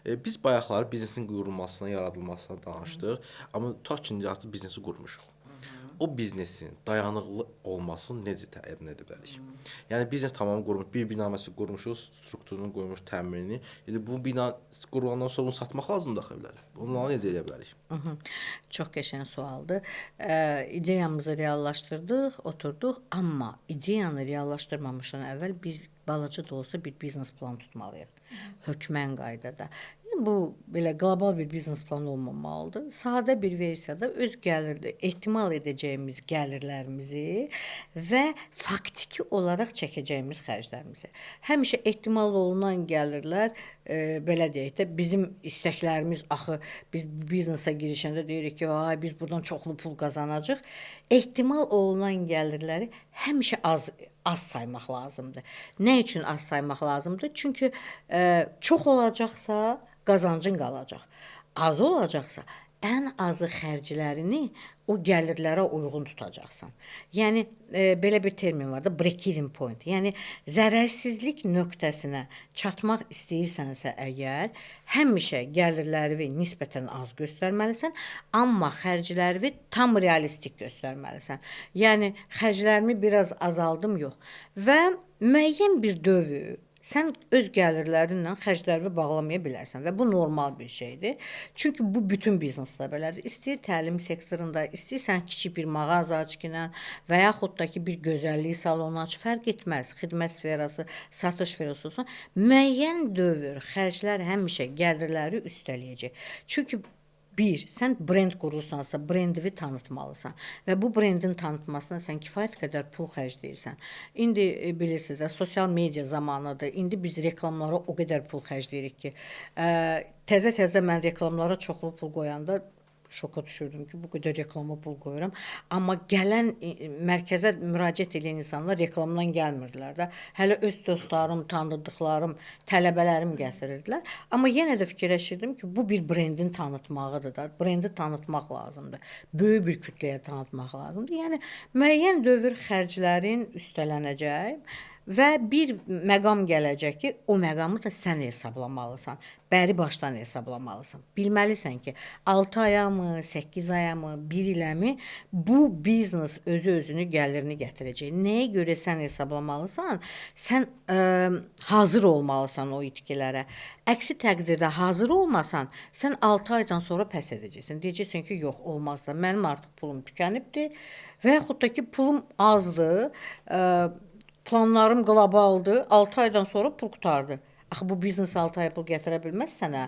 Biz bayaqlar biznesin qurulmasına, yaradılmasına danışdıq, amma tutaq ki, indi artıq biznesi qurmuşuq. O biznesin dayanıqlı olmasını necə təmin edə bilərik? Yəni biznes tamam qurmuş, bir bina məsələn qurmuşuq, strukturunu qoymuş, təmirini. İndi bu bina qurulandan sonra bunu satmaq lazımdır axı evləri. Bunları necə edə bilərik? Çox qəşəng sualdır. İdeyamızı reallaşdırdıq, oturduq, amma ideyanı reallaşdırmamışdan əvvəl biz balaca da olsa bir biznes plan tutmalıyıq. Hökmən qaydada. Yəni bu belə qlobal bir biznes plan olmamalıdır. Sadə bir versiyada öz gəlirli, ehtimal edəcəyimiz gəlirlərimizi və faktiki olaraq çəkəcəyimiz xərclərimizi. Həmişə ehtimal olunan gəlirlər, belə deyək də, bizim istəklərimiz axı biz biznesə girişəndə deyirik ki, ay biz buradan çoxlu pul qazanacağıq. Ehtimal olunan gəlirləri həmişə az az saymaq lazımdır. Nə üçün az saymaq lazımdır? Çünki çox olacaqsa qazancın qalacaq. Az olacaqsa ən azı xərclərini o gəlirlərə uyğun tutacaqsan. Yəni belə bir termin var da, break-even point. Yəni zərərsizlik nöqtəsinə çatmaq istəyirsənsə əgər, həmişə gəlirlərini nisbətən az göstərməlisən, amma xərclərini tam realistik göstərməlisən. Yəni xərclərimi biraz azaldım, yox. Və müəyyən bir dövr sən öz gəlirlərinlə xərclərini bağlamaya bilərsən və bu normal bir şeydir. Çünki bu bütün biznesdə belədir. İstəyir təlim sektorunda, istəyirsən kiçik bir mağaza aç ki, və yaxud da ki bir gözəllik salonu aç, fərq etməz. Xidmət sferası, satış sferası olsun. Müəyyən dövr xərclər həmişə gəlirləri üstələyəcək. Çünki bir, sən brend qurursansa, brendini tanıtmalısan və bu brendin tanıtmasına sən kifayət qədər pul xərcləyirsən. İndi bilirsiniz də, sosial media zamanıdır. İndi biz reklamlara o qədər pul xərcləyirik ki, təzə-təzə mən reklamlara çoxlu pul qoyanda şoka düşürdüm ki, bu qədər reklama pul qoyuram. Amma gələn mərkəzə müraciət edən insanlar reklamdan gəlmirdilər də. Hələ öz dostlarım, tanıdıqlarım, tələbələrim gətirirdilər. Amma yenə də fikirləşirdim ki, bu bir brendin tanıtmağıdır da. Brendi tanıtmaq lazımdır. Böyük bir kütləyə tanıtmaq lazımdır. Yəni müəyyən dövr xərclərin üstələnəcək və bir məqam gələcək ki, o məqamı da sən hesablamalısan. Bəri başdan hesablamalısan. Bilməlisən ki, 6 aya mı, 8 aya mı, 1 ilə mi bu biznes özü özünü gəlirini gətirəcək. Nəyə görə sən hesablamalısan? Sən hazır olmalısan o itkilərə. Əksi təqdirdə hazır olmasan, sən 6 aydan sonra pəs edəcəksən. Deyəcəksən ki, yox, olmaz da, mənim artıq pulum tükənibdir və yaxud da ki, pulum azdır, planlarım qlobaldır, 6 aydan sonra pul qurtardı. Axı bu biznes 6 ay pul gətirə bilməz sənə.